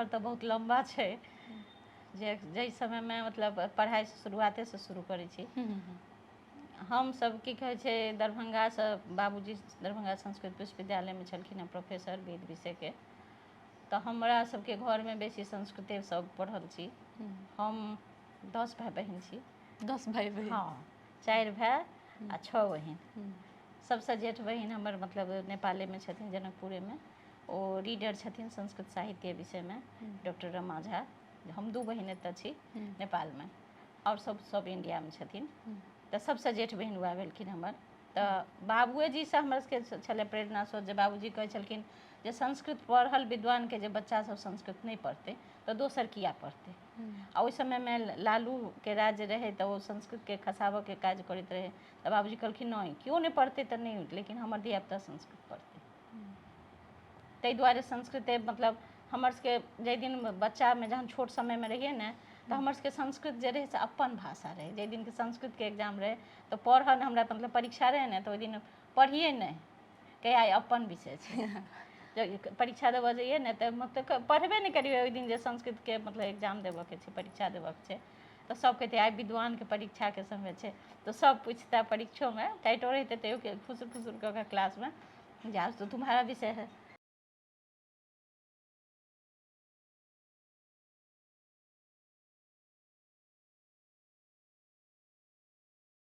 सफर तऽ बहुत लम्बा छै। जे जाहि समयमे मतलब पढ़ाइ शुरुआतेसँ शुरू करै छी। हमसभ की कहै छै, दरभंगासँ, बाबूजी दरभंगा संस्कृत विश्वविद्यालयमे छलखिन हेँ प्रोफेसर वेद विषयके, तऽ हमरा सबके घरमे बेसी संस्कृते सब पढ़ल छी। हम 10 भाय बहिन छी। 10 भाय बहिन? हँ, 4 भाय आ 6 बहिन। सबसँ जेठ बहिन हमर मतलब नेपालेमे छथिन, जनकपुरेमे, ओ रीडर छथिन संस्कृत साहित्य विषयमे, डॉक्टर रमा झा। हम 2 बहिन एतऽ छी नेपालमे, आओर सब सब इण्डियामे छथिन। तऽ सबसँ जेठ बहिन वएह भेलखिन हमर। तऽ बाबुए जीसँ हमर सबके छलै प्रेरणा स्रोत, जे बाबूजी कहै छलखिन जे संस्कृत पढ़ल विद्वानके जे बच्चा सब संस्कृत नहि पढ़तै तऽ दोसर किया पढ़तै। आ ओहि समयमे लालूके राज्य रहै, तऽ ओ संस्कृतके खसाबऽके काज करैत रहै। तऽ बाबूजी कहलखिन, नहि, केओ नहि पढ़तै तऽ नहि, लेकिन हमर धियापुता संस्कृत पढ़तै। ताहि दुआरे संस्कृते मतलब हमर सबके जाहि दिन बच्चामे जहन छोट समयमे रहियै ने, तऽ हमर सबके संस्कृत जे रहै से अपन भाषा रहै। जाहि दिनके संस्कृतके एग्जाम रहै तऽ पढ़ऽ हमरा मतलब परीक्षा रहै ने, तऽ ओहि दिन पढ़ियै नहि, कहियै आइ अपन विषय छै। जब परीक्षा देबऽ जइयै ने तऽ मतलब पढ़बे नहि करियै ओहि दिन, जे संस्कृतके मतलब एग्जाम देबऽके छै, परीक्षा देबऽके छै। तऽ सब कहितै, आइ विद्वानके परीक्षाके समय छै। तऽ सब पूछता, परीक्षोमे टाइटो रहितै तैयो फुसुर फुसुर कऽ कऽ क्लासमे जे आज तो तुम्हारा विषय है।